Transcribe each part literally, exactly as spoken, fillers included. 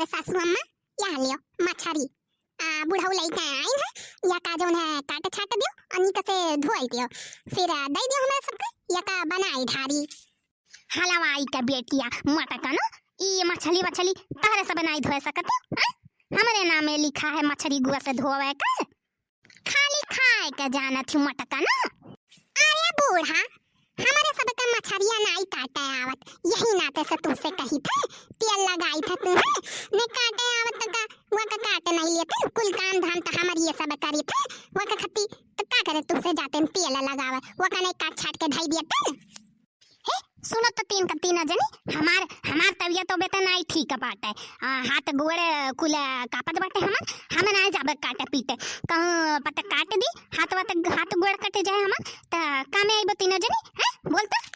तो सासू अम्मा, या लियो मछरी, आ, बुढ़ऊ लइके आइन है, या का जौन है काट छाट दियो, अनी कसे धोई दियो, फिर, आ, दई दियो हमरा सबके, या का बनाई ढारी। हलवाई के बेटिया, मटकन, ई मछली वछली तहरे सब नाई धोए सकत हो, हैं? हमरे नामे लिखा है मछरी गुआ से धोवे के। खाली खाए के जानत ही मटकन। अरे बूढ़ा, हमरे सबके मछरिया नाई काटे आवत, यही नाते से तुमसे कही थे, तेल लगाई थे तुम्हें, ने काटे आवत तो का, वो का काटे नहीं लेते, कुल काम धाम तो हमर ये सब करी थे, वो का खती तो का करे तुमसे जाते तेल लगावे, वो का नहीं काट छाट के धई देते। हे, सुनो तो तीन का तीन जनी, हमार, हमार तबियत तो बेटा नाई ठीक बाटे। आ, हाथ गोड़ कुल कापत बाटे हमर, हम नाई जाबे काटे पीटे। कहूँ पता काट दी, हाथ वात, हाथ गोड़ कट जाए हमर, त कामे आइबो तीनों जनी, हैं? बोल तो।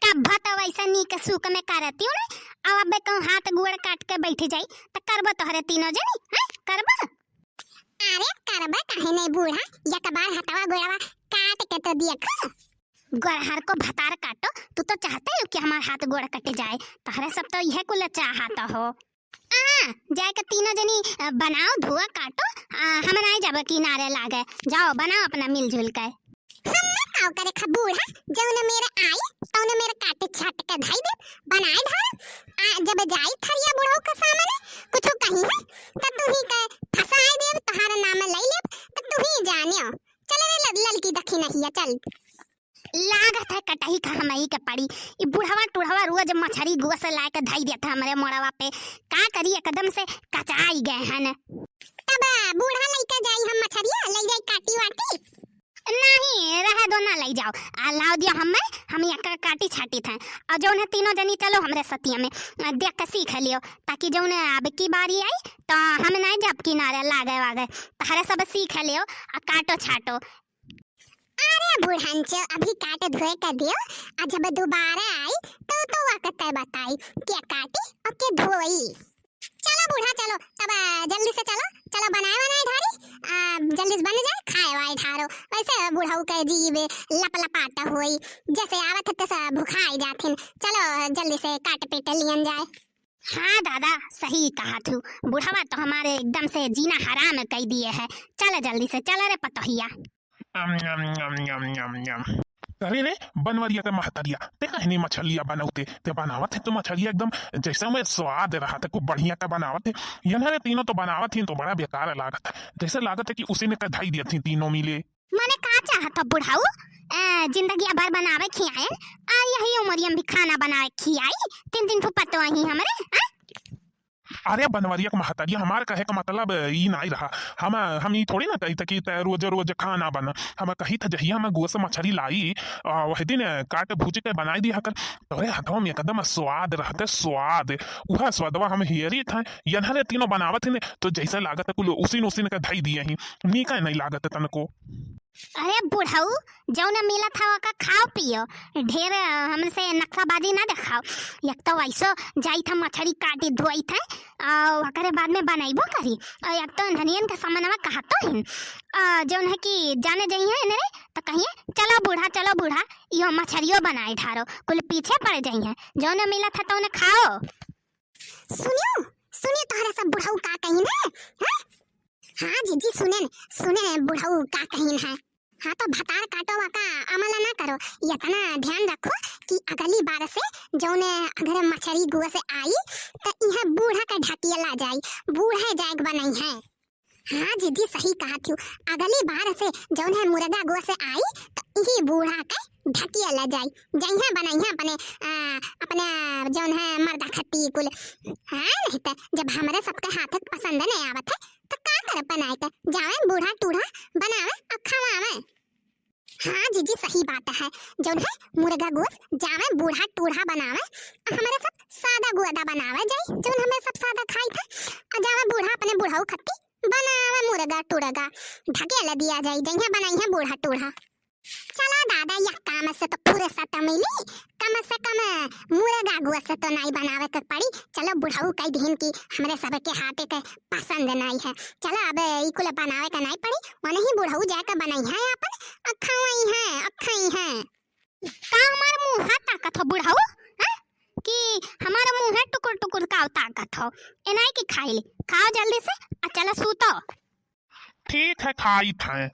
कब्बा तो वैसा नीक सुख में करती हूँ ना, अब अबे कहूँ हाथ गोड़ काट के बैठ जाई, त करबो तोहरे तीनों जनी, हैं? करबो? अरे करबे काहे नहीं बूढ़ा, एक बार हथवा गोड़वा काट के तो देख। गोरहर को भतार काटो, तू तो चाहते हो कि हमार हाथ गोड़ कट जाए, तहरे सब तो यह कुल चाहत हो। आ, जाए के तीनों जनी, अ, बनाओ, धुआ, काटो, आ, हम नाई जाबे किनारे लागे, जाओ बनाओ अपना मिलजुल के। हम ना काव करे खा बूढ़ा, जौने मेरे आई, तौने मेरे काटे छाट के धई दे, बनाए धर, आ, जब जाई थरिया बुढ़ऊ के सामने, कुछ कही है, त तू ही के फंसाए देब, तोहार नाम ले लेब, त तू ही जानियो। चल रे लल-, ललकी दखिनहिया, चल। लागत है कटही खा हमही के पड़ी। ई बुढ़वा टुढ़वा रोज मछरी गोस लाए के धई देत है हमरे मोड़वा पे। का करी, एकदम से कचाई गए हन। तब बूढ़ा लइके जाई हम मछरिया, लइ जाई काटी वाटी। नहीं, रहे दो, ना लइ जाओ। आ लाओ दिया हमें, हम यहाँ का काटी छाटी थे। और जौन है तीनों जनी चलो हमरे सतिया में, आ, देख के सीख लियो, ताकि जौन है अब की बारी आई तो हम नहीं जब किनारे लागे वागे, तहरे सब सीख लियो आ काटो छाटो। अरे बुढ़ंचो, अभी काट धोए के दियो, आ जब दोबारा आई तो, तो वक्त बताई के काटी और के धोई। चलो बूढ़ा चलो, तब, आ, जल्दी से चलो, चलो बनाए बनाए ढारी, आ, जल्दी से बन जाए, खाए वाए ढारो। वैसे बूढ़ऊ के जीभ लप लपात होई, जैसे आवत है तैसे भुखाई जाथिन। चलो जल्दी से काट पीट लियन जाए। हाँ दादा, सही कहा थू, बुढ़वा तो हमारे एकदम से जीना हराम कई दिए है। चल जल्दी से चल रे पतोहिया। अम, अम, अम, अम, अम, अम। अरे रे, बनवरिया के महतरिया, ते कहनी मछलिया बनौते, ते बनावत है तो मछलिया एकदम जैसे में स्वाद रहा था, खूब बढ़िया का बनावत है। यन्हरे तीनों तो बनावत ही तो बड़ा बेकार लागत है, जैसे लागत है कि उसी ने कढ़ाई दिया थी तीनों मिले। मने का चाहत हो बुढ़ऊ? ए, जिंदगी भर बनावे खियाए, आ यही उमरिया में भी खाना बनावे खियाई, तीन तीन ठो पतोही हमरे, हाँ? अरे बनवरिया के महतरिया, हमार कहे का मतलब ई नाई रहा। हम, हम ई थोड़ी ना कही था कि तै रोज रोज खाना बना। हम कही था जहिया हम गोस मछरी लाई, आ, वह दिन काट भूज के बनाई दिया कर। तोरे हथवा में एकदम स्वाद रहते, स्वाद। उहा स्वादवा हम हेरी था। यन्हरे तीनों बनावत ही ने, तो जैसे लागत है कुल उसीन उसीन के धई दिए ही। नीका नहीं लागत है तनको। अरे बुढ़ऊ, जौन मिलत है ओका खाओ पियो, ढेर, अ, हमसे नक्साबाजी ना देखाओ। एक तो वैसो जाइत है मछरी काटी धोइत है, आ, ओकरे बाद में बनैबो करी। आ, एक तो धनियन के सामानवा कहतो हिन, आ, जौन है कि जाने जइहे ने रे, तो कहिए, "चलो बूढ़ा, चलो बूढ़ा, इहो मछरियो बनाए ढारो।" कुल पीछे पड़ जइहे, जौन मिलत है तौन खाओ। सुनियो, सुनियो, तोहरा सब बुढ़ऊ का कहिन है, हैं? हाँ जीजी, सुनेन, सुनेन बुढ़ऊ का कहिन है। हाँ, तो भतार काटो का अमल ना करो, इतना ध्यान रखो कि अगली बार से जौने अगर मछरी गुआ से आई, तो इहे बूढ़ा के ढकिया ला जाई, बूढ़े जाए के बनई है। हाँ जीजी, सही कहा थी, अगली बार से जौने मुर्गा गुआ से आई, तो इही बूढ़ा के ढकिया ला जाई, जइहा बनइहा अपने, आ, अपने जौन है मर्दा खत्ती कुल। हाँ, नहीं तो जब हमरे सबके हाथ पसंद नहीं आवत है, तो का करे बनाए के? जावे बूढ़ा टूढ़ा बनावे और खवावे। हाँ जीजी, सही बात है, जौन है मुर्गा गोश्त जावे बूढ़ा टूढ़ा बनावे, और हमरे सब सादा गुदा बनावे जाई, जौन हमरे सब सादा खाई थे, और जावे बूढ़ा अपने बुढ़ऊ खत्ती बनावे मुर्गा टूढ़ा, ढकेल दिया जाई, जइहा बनइहा बूढ़ा टूढ़ा। चला दादा, यह काम से तो फुर्सत मिली, कम से कम मुर्गा गोश्त तो नाई बनावे के पड़ी। चलो बुढ़ऊ कह दिहिन कि हमरे सब के हाथे के पसंद नाई है। चलो अब ई कुल बनावे के नाई पड़ी, वनही बुढ़ऊ जाके बनई है अपन, अखवई है, अखई है। का हमार मुँह ताकत हो बुढ़ऊ, हैं? कि हमार मुँह टुकुर टुकुर का ताकत हो। एनाई की खाई ले, खाओ जल्दी से, आ चला सूतो। ठीक है, खाइत हैं।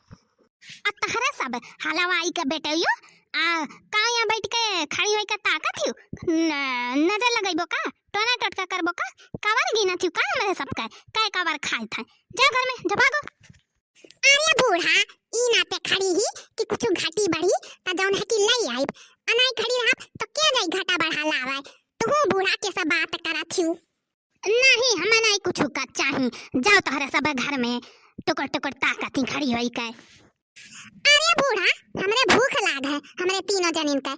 आ तहरे सब हलवाई के बेटइयो, आ का यहाँ बैठ के खड़ी होई के ताकत हियो? न-, नजर लगइबो का? टोना टोटका करबो का? कवर गिनत हियो का हमरे सबके? कै कवर खाइत हैं? जा घर में, जा भागो। अरे बूढ़ा, ई नाते खड़ी ही कि कुछ घटी बढ़ी त जौन है कि लई आइब। अनाई खड़ी रहब त के जाई घटा बढ़ा लावे? तू बूढ़ा के सब बात करत हियो। नहीं, हमें नहीं कुछ का चाही। जाओ तोहरे सब घर में टुकुर टुकुर ताकत ही खड़ी होई के। अरे बूढ़ा, हमरे भूख लाग है, हमरे तीनों जनिन के।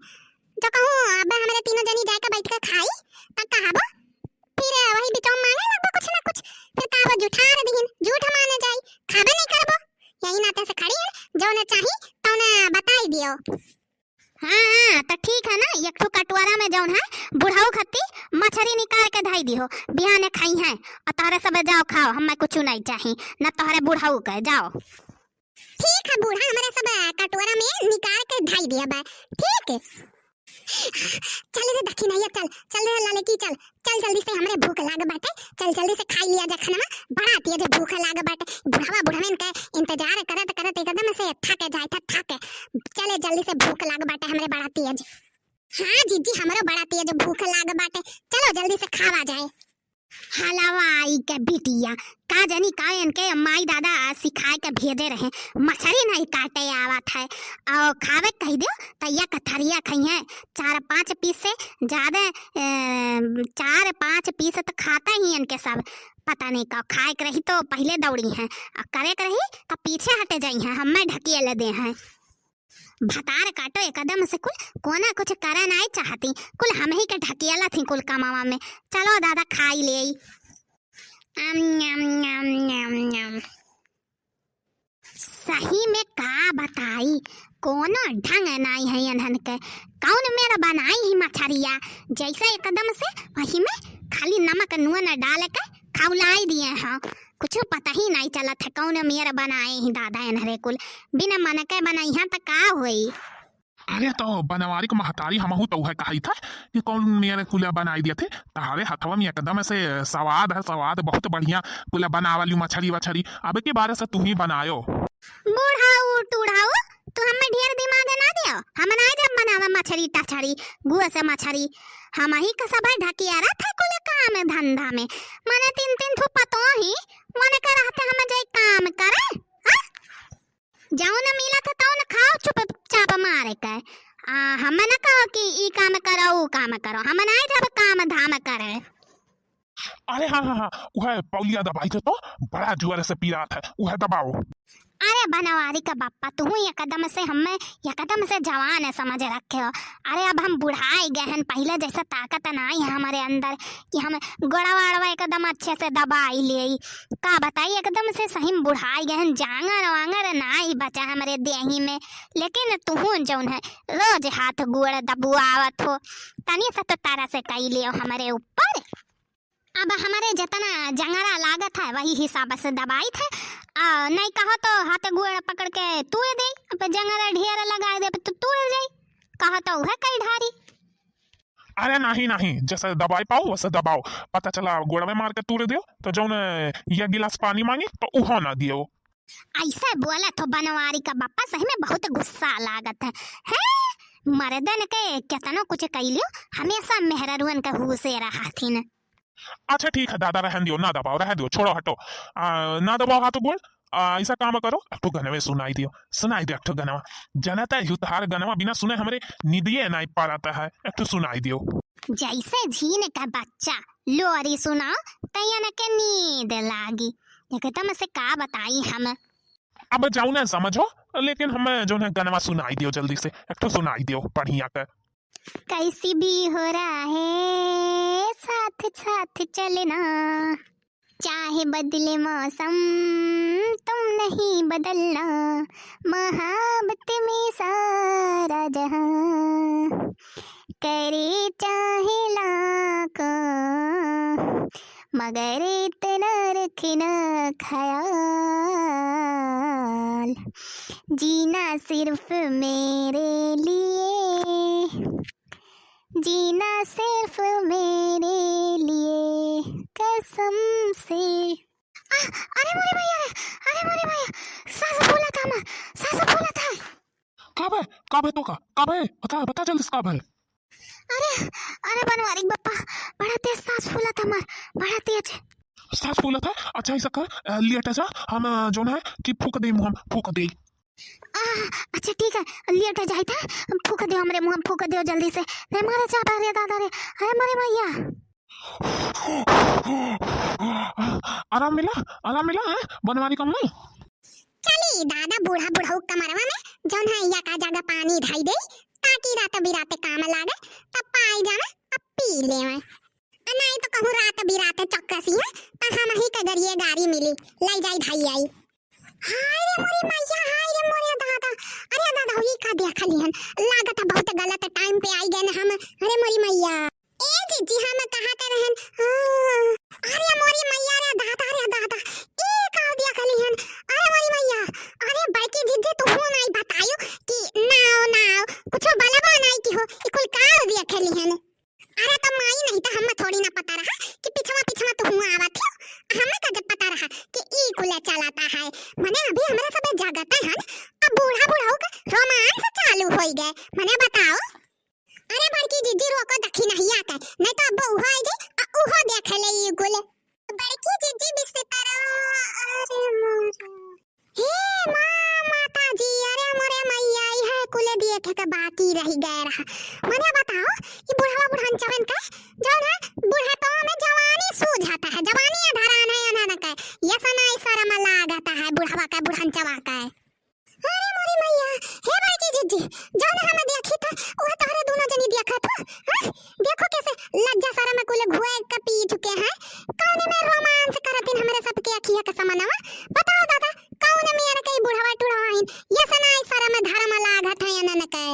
जो कहूँ अब हमरे तीनों जनी जाए के बैठ के खाई, तब कहबो, फिर वही बिचौम मांगे लगबो कुछ ना कुछ, फिर कहबो जुठार दिहिन, झूठ माने जाई, खाबे नहीं करबो। यही नाते से खड़ी है, जौने चाही तौने बताई दियो। हाँ, हाँ, त ठीक है ना, एक ठो कटोरा में जौन है, बुढ़ऊ खत्ती मछरी निकाल के धई दिहो, बिहाने खाई हैं, और तोहरे सब जाओ खाओ, हमें कुछ नहीं चाही, न तोहरे बुढ़ऊ के, जाओ। ठीक है बूढ़ा, हमरे सब कटोरा में निकाल के धई दिया बा, ठीक है? चल रे दखिनैया, चल, चल रे ललकी, चल, चल जल्दी से, हमरे भूख लाग बाटे, चल जल्दी से खाई लिया जा खाना, बड़ा तेज भूख लाग बाटे। बुढ़वा बुढ़वन के इंतजार करत करत एकदम से थक जाए था, थक। चले जल्दी से, भूख लाग बाटे हमरे बड़ा तेज। हाँ जीजी, हमरो बड़ा तेज भूख लाग बाटे, चलो जल्दी से खावा जाए। हलवाई के बिटिया, का जानी का इनके माई दादा सिखाए के भेजे रहे, मछरी नहीं काटे आवत है, और खावे के कह दियो त एक थरिया खइहें, चार पाँच पीस से ज्यादा, ए, चार पाँच पीस तो खाता ही इनके सब। पता नहीं का खाए के रही तो पहले दौड़ी हैं, और करे के रही तो पीछे हटे जाई हैं, हमें ढकेल दे हैं। भतार काटो एकदम से कुल, कोना कुछ करे नाई चाहती, कुल हमही के ढकेलत ही कुल कमावा में। चलो दादा खाई ले। अम, न्याम, न्याम, न्याम, न्याम। सही में का बताई, कोनो ढंग नाई है इन्हन के। कौन मेर बनाई ही मछरिया, जैसे एकदम से वही में खाली नमक नून डाल के खौलाई दिए हैं। कुछ पता ही नहीं चलत है कौन मेर बनाए ही दादा इन्हरे कुल। बिना मन के बनाई हैं त का होई? अरे तो बनवारी के महतारी, हमहू तो उहे कही था कि कौन मेर कुल बनाई दिए थे। तहारे हथवा में एकदम से स्वाद है, स्वाद बहुत बढ़िया। कुल बनावली मछरी वछरी, अब के बारे से तू ही बनायो। बुढ़ऊ टूढ़ऊ, तू हमें ढेर दिमाग ना दियो। हम ना जब बनावे मछरी टछरी, गुआ से मछरी, हम ही का सब ढकिया रहत है कुल काम धंधा में। मने तीन तीन ठो पतो ही, मने के रहते हम जाई काम करे, हाँ? जौन मिलत है तौन खाओ चुपचाप मारे के। आ, हम ना कहो कि ई काम करो, ऊ काम करो। हम ना जब काम धाम करे। अरे हाँ, हाँ, हाँ, उहे पौलिया दबाई थे तो बड़ा जोर से पीरात है, उहे दबाओ। अरे बनवारी का बापा, तू एकदम से हमें एकदम से जवान है समझ रखे हो। अरे अब हम बुढ़ाई गए हैं, पहले जैसा ताकत नाई है हमरे अंदर कि हम गोड़वा अड़वा एकदम अच्छे से दबाई ले। का बताई, एकदम से सही में बुढ़ाई गए हैं, जांगर वांगर नाई बचा हमरे देही में। लेकिन तुहू जौन है रोज हाथ गोड़ दबुआवत हो, तनी सा तो तरस कई लियो हमरे ऊपर। अब हमरे जितना जंगरा लागत है, वही हिसाब से दबाइत है। आ, नहीं कहो तो हाथ गोड़ पकड़ के तूड़ दे। अब जंगरा ढेर लगा दे, अब तो तूड़ जाई। कहो तो उहे कई ढारी। अरे नहीं, नहीं, जैसे दबाई पाओ, वैसे दबाओ। पता चला गोड़ में मार के तूड़ दियो, तो जौन ये गिलास पानी मांगी, तो उहो ना दियो। ऐसे बोले तो बनवारी का बापा, सही में बहुत गुस्सा लागत है। हैं? मर्दन के केतनो कुछ कई लियो, हमेशा मेहररुअन के हुसे रहथिन। अच्छा ठीक है दादा, रहन दियो, ना दबाओ, रहन दियो, छोड़ो, हटो। आ, ना दबाओ हाथ गोड़। आ, ऐसा काम करो, एक ठो गनवे सुनाई दियो, सुनाई दियो एक ठो गनवा। जनता है, तहार गनवा बिना सुने हमरे नींदिये नाई पारत है, एक ठो सुनाई दियो। जैसे झीन का बच्चा लोरी सुनाओ, तैयन के नींद लागी। एकदम से का बताई हम। अब जाओ ना समझो, लेकिन हम जौन है गनवा सुनाई दियो जल्दी से, एक ठो सुनाई दियो बढ़िया के। कैसी भी हो रहा है साथ साथ चलना, चाहे बदले मौसम तुम नहीं बदलना, मोहब्बत में सारा जहां करे चाहे लाखों, मगर इतना रखना ख्याल, जीना सिर्फ मेरे लिए, जीना सिर्फ मेरे लिए। कसम से। आ, अरे मोरे भैया रे, अरे मोरे भैया, साँस फूलत है हमार, साँस फूलत है। का भय, का भय तोका, का भय? बता, बता जल्दी से का भय? अरे, अरे बनवारी के बप्पा, बड़ा तेज साँस फूलत है हमार, बड़ा तेज। साँस फूलत है? अच्छा, ऐसा कर, अ, लियट जा, हम, अ, जौन है कि फूँक देई मुँह में, फूँक देई। आ, अच्छा ठीक है, लियट जाइत है, फूँक देउ हमरे मुँह में, फूँक देउ जल्दी से। रे मारे चापा रे दादा रे, अरे मोरे भैया। आराम मिला, आराम मिला, हैं? बनवारी कम नहीं? चली दादा, बूढ़ा बुढ़ऊ कमरवा में जौन है या का जगह पानी धई देई, ताकि रात बिराते काम लागे, तब पाई जावे, अब पी लेवे। आ नाई तो कहूँ रात बिराते चक्कसी है, त हमही के गरिए गारी मिली, लई जाई धई आई। हाय रे मोरी मैया, हाय रे मोरे दादा। अरे दादा, ई का देख लिहन? लागत है बहुत गलत टाइम पे आई गए हम। अरे मोरी मैया। ए जीजी, हम कहा कर रहन? हाँ। अरे मोरी मैया रे दादा, रे दादा। ई का देख लिहन? अरे मोरी मैया। अरे बड़की जीजी, तू हो नाई बतायो कि नाव, नाव, कुछो बलवा नाई कि हो, ई कुल का देख लिहन? अरे तो माई, नहीं तो हमें थोड़ी ना पता रहा कि पिछवा पिछवा तू हुआ आवत हो। हमें का जब पता रहा कि ई कुल चलाता है, मने अभी हमरा सब जगत है ना, अब बूढ़ा बुढ़ऊ का रोमांस चालू होई गए। मने बताओ। अरे बड़की जीजी, रोको दखिनहिया के, नहीं तो अब उहो आई जाई, आ उहो देख ले ई कुल। बड़की जीजी बिस्तर, अरे मोर। हे माँ, माता जी, अरे मोरे मैया, इहे कुले देखे के बाकी रहि गए रहा। मने बताओ, ई बुढ़वा बुढ़नचवन के, जौन है, बुढ़ापा में जवानी सूझाता है, जवानी अधरान है, अनहन के, ये सनाई शर्म लागता है बुढ़वा के, बुढ़नचवा के। अरे मोरी मैया, हे बड़की जीजी, जौन हमें देखी था, वह तोहरे दोनों जनी देखत हो, हाँ? देखो कैसे लज्जा शर्म कुल घुए के पी चुके हैं। कौन में रोमांस करतिन हमरे सबके अखिया के समनवा? बताओ दादा, कौन मेर के बुढ़वा टुढ़वा हइन? ये सनाई शर्म धर्म लागत है अनन के।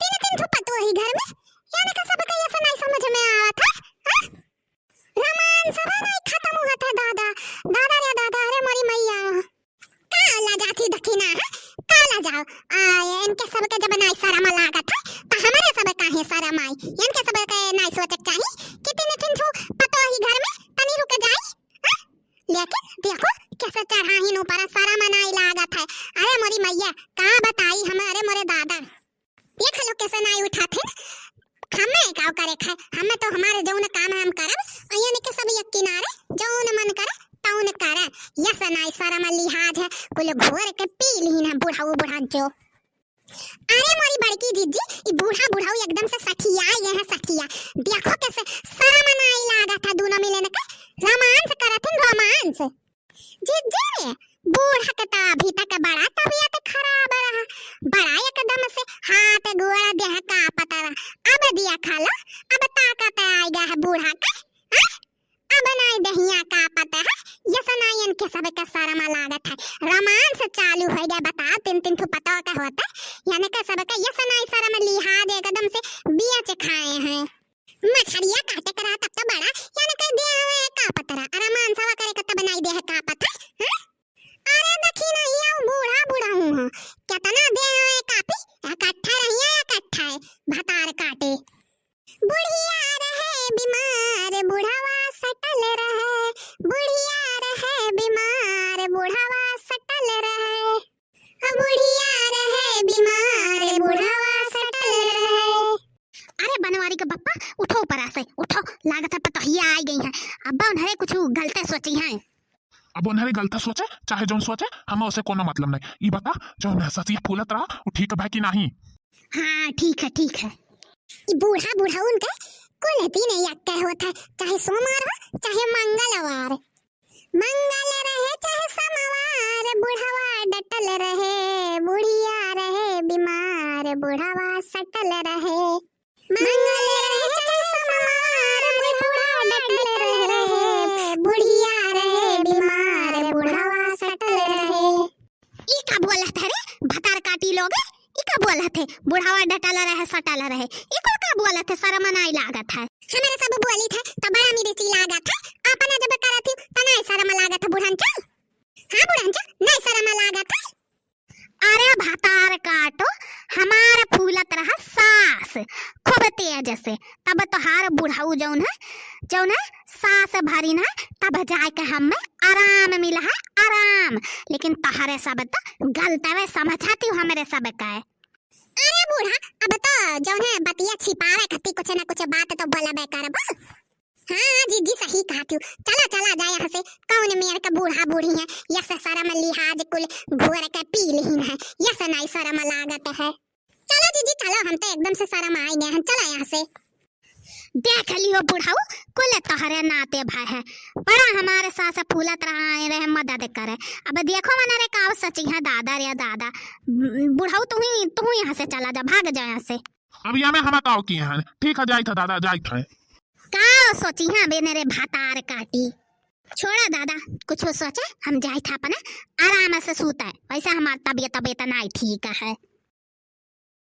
तीन तीन ठो पतोही घर में, यानी के सबके ये सनाई समझ में आवत है, हाँ? रोमांस अब नहीं खत्म हुआ था दादा, दादा रे दादा, अरे मोरी मैया। का लजाथी दखिना है? का लजाओ? आ, इनके सबके जब नाई शर्म लागत है, त हमरे सब काहे शर्म आई? इनके सब के नाई सोचे के चाही कि तीन तीन ठो पतोही घर में तनी रुक जाई, हाँ? लेकिन देखो, कैसे चढ़ाहिन ऊपर, शर्म नाई लागत है। अरे मोरी मैया, का बताई हम, अरे मोरे दादा। देख लो कैसे नाई उठाथिन। हमें का करे खाए, हमें तो हमारे जौन काम है हम करब, और यानी कि सब एक किनारे जौन मन करे तौन करे। यस नाई शर्म लिहाज है, कुल घोर के पी लीन है बुढ़ऊ बुढ़ांचो। अरे मोरी बड़की जीजी, ई बूढ़ा बुढ़ऊ एकदम से सठिया गए हैं, सठिया। देखो कैसे शर्म नाई लागत है दोनों मिलन के, रोमांस करथिन, रोमांस। जीजी, बूढ़ा के तो अभी तक बड़ा तबीयत खराब रहा, बड़ा एकदम से हाथ गोड़ देह कांपत रहा। अब दिया खा लो, अब ताकत आएगा है बूढ़ा के, हाँ? अब नाई देहिया कांपत है, ये सनायन के सब के शर्म लागत है। रोमांस चालू हो गया, बताओ, तीन तीन ठो पतोह के होते, यानी के सब के ये सनाई शर्म लिहाज एकदम से बेच खाए हैं। मछरिया काटे के रहा तब तो बड़ा, यानी के देह कांपत रहा, अरे मानसवा करे के तब नाई देह कांपत है, हैं? अरे दखिनहिया, उ बूढ़ा बुढ़ऊ हो, केतना देह कांपी, इकट्ठा रहिया, इकट्ठा है, भतार काटे। बुढ़िया रहे बीमार, बुढ़वा सटल रहे, बुढ़िया रहे बीमार, बुढ़वा सटल रहे। बुढ़िया रहे बीमार, बुढ़वा सटल रहे। अरे बनवारी के बप्पा, उठो ऊपरा से, उठो, लागत है पतोहिया आई गई हैं। अब उन्हरे कुछ गलते सोची हैं। अब उन्हरे गलते सोचे, चाहे जौन सोचे, हमें उसे कोनो मतलब नहीं। ई बता, जौन है ससिया फूलत रहा, वो ठीक बा कि नहीं? हाँ, ठीक है, ठीक है। ई बूढ़ा बुढ़ाउन के कुल दिन यक्के होत है, चाहे सोमवार हो, चाहे मंगलवार। मंगल रहे चाहे समवार, बुढ़वा डटल रहे, बुढ़िया रहे बीमार, बुढ़वा सटल रहे। मंगल रहे चाहे समवार, बुढ़वा डटल रहे, बुढ़िया रहे बीमार, बुढ़वा सटल रहे। ई का बोलत है रे, भतार काटी लोग? ई का बोलत है, बुढ़ावा डटल रहे, सटल रहे? ई कुल का बोलत है, शर्म नाई लागत है? हमरे सब बोलित है, त बड़ा मिर्ची लागत है, अपना जब करत ही, त नाई शर्म लागत है, बुढ़न चल। हाँ, बुढ़न चल, नाई शर्म लागत है। अरे भतार काटो, हमार फूलत रहा सास, खूब तेज से, तब तोहार बुढ़ऊ जौन है, जौन है, सास भरिन है, अब जाए के हमें आराम मिला है, आराम। लेकिन तहरे सब तो गलतवे समझाती हो हमरे सब का। अरे बूढ़ा, अब तो जौने बतिया छिपावे खातिर कुछ ना कुछ बात तो बोलबे करबो। हाँ, हाँ, जीजी सही कहत हू। चला, चला जा यहाँ से। कौन मेर का बूढ़ा बूढ़ी है, यस शरम लिहाज कुल घोर के पी लिहिन है, यस नाई शरम लागत है। चलो जीजी, चलो, हम तो एकदम से शरम आइ गए हैं, चला यहाँ से। देख लियो बुढ़ऊ, कुल तोहरे नाते भय है, बड़ा हमारे सास फूलत रहा आए रहे मदद करे। अब देखो मना रे काव सचिहा दादा रे दादा, बुढ़ऊ तू ही, तू ही यहाँ से चला जा, भाग जा यहाँ से। अब या में हम काव किए हैं, ठीक है, जाइत है दादा, जाइत है। काव सोचिहा बे ने रे भातार काटी। छोड़ा दादा, कुछ सोचे, हम जाइत है अपना आराम से सूते, वैसे हमार तबियत, तबियत नाई ठीक है।